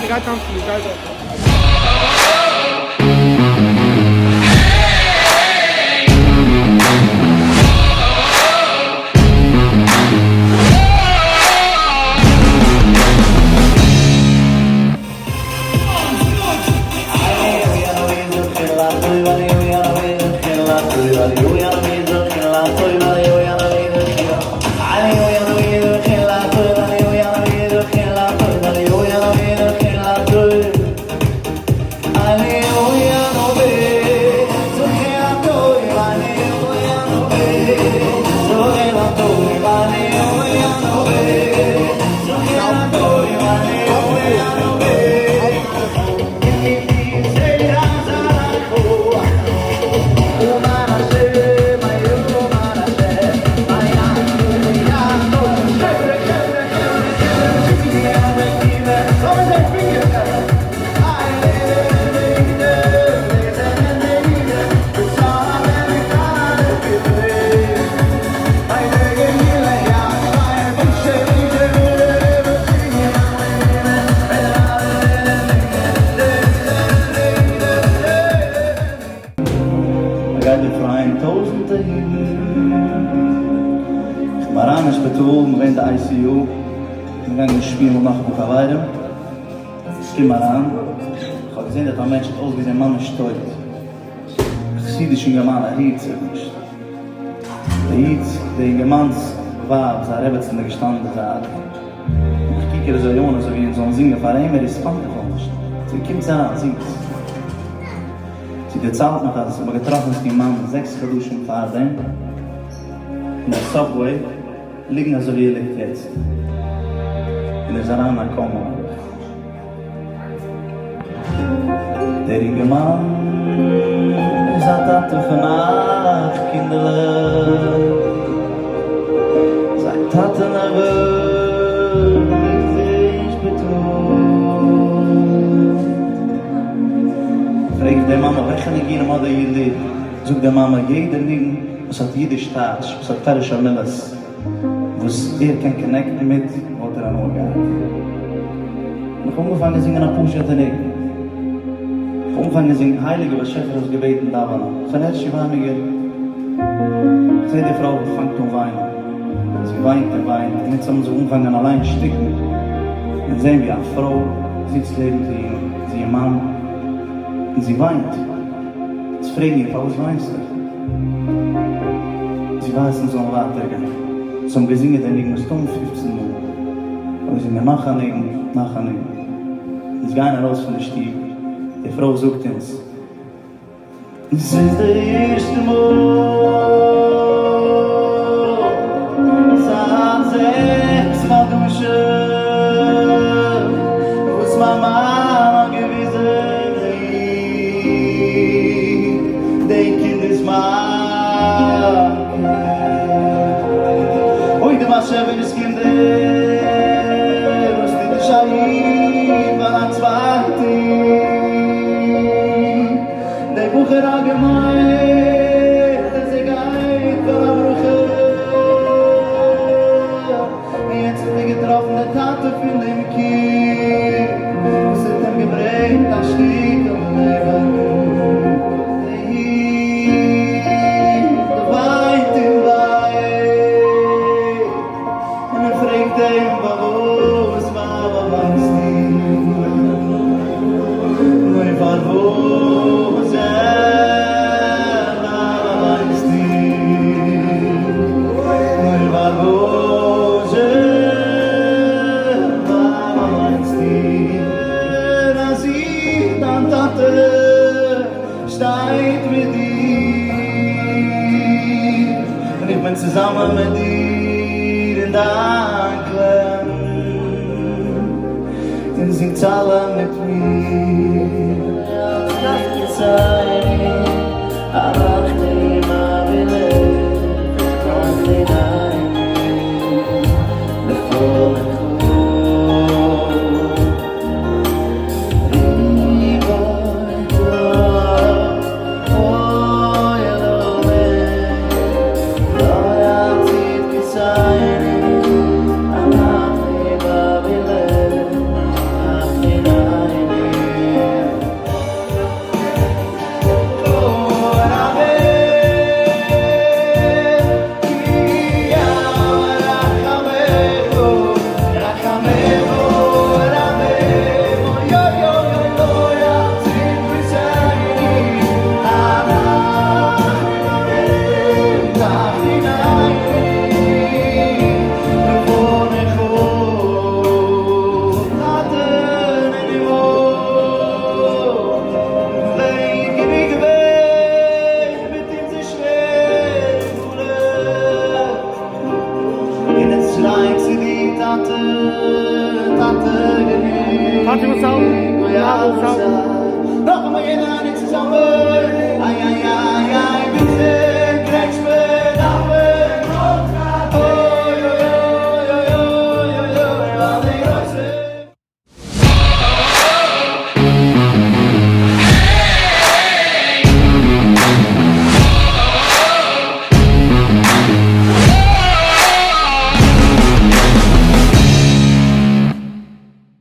גיי טאנצן דא, גיי דארט. מ'גייט באפרייען טויזענטע אידן. כ'בין אריין אין שפיטאל, מ'געווען אין די ICU, כ'בין געגאנגען שפילן מיט נאך אפאר חברים, כ'קום אריין, כ'האב געזען דארט א מענטש האט אויסגעזען ממש טויט, א חסידיש אינגערמאן, ער רירט זיך נישט, דער איד, דער אינגערמאנ'ס ווייב, זיין רעבעצין איז געשטאנען אין די זייט, און כ'קוק איר אזוי אן אזוי ווי אונז זאלן זינגען פאר אים, ער respond ט בכלל נישט, זי קומט אריין, זינגט. זי דערציילט נאך אז מ'האט געטראפן איר מאן 6 חדשים פארדעם אין א subway ליגן אזוי ווי ער ליגט יעצט, און ער איז אריין אין א coma. דער אינגערמאן איז א טאטע פון אכט קינדערלעך, זיין טאטע נעבעך ליגט אין שפיטאל. פרעג איך די מאמע וועלכע ניגונים האט דער איד ליב, זאגט די מאמע יעדע ניגון וואס האט אידיש טייטש, וואס האט פירוש המילות, וואס ער קען connect ן מיט, וואלט ער הנאה געהאט. און איך האב אנגעפאנגען זינגען א פשוטע ניגון. איך האב אנגעפאנגען זינגען הייליגער באשעפער האסט געבעטן דאווענען, פון הערשי ווייניגער. איך זעה די פרוי פאנגט אן וויינען. זי וויינט און וויינט, און אונז האבן זיך אנגעפאנגען אליין שטיקן, און זעהן ווי א פרוי זיצט לעבן זי איר מאן, און זי וויינט. אונז פרעגן איר פארוואס וויינסטו? זי ווייסט אונז זאלן ווייטער גיין. אונז האבן געזינגען די ניגון מסתם 15 מאל. אבער זינגען נאך א ניגון, נאך א ניגון. אונז גייען ארויס פון די שטוב, די פרוי זאגט אונז, ס'איז די ערשטע מאל זייט 6 חדשים וואס מיין מאן האט געוויזן מיר די קינד איז מיין קינד. אוי די באשעפער'ס קינדער וואס טוט נישט א איד פאר א צווייטן. דער בחור האט געמיינט אז ער גייט פאר א ברכה, און יעצט האט ער געטראפן די טאטע פון דעם קינד וואס האט אים געברענגט א שטיקל לעבן. דער איד וויינט און וויינט, און ער פרעגט אים פארוואס וויינסטו? אוי פארוואס וויינסטו? אוי פארוואס וויינסטו? אז איך דיין טאטע שטייט מיט דיר, און איך בין צוזאמען מיט דיר אין דיין קלעם, און זינגטס אלע מיט מיר. מאטי וואס האלט? נאכאמאל יעדער איינער צוזאמען איי איי איי איי.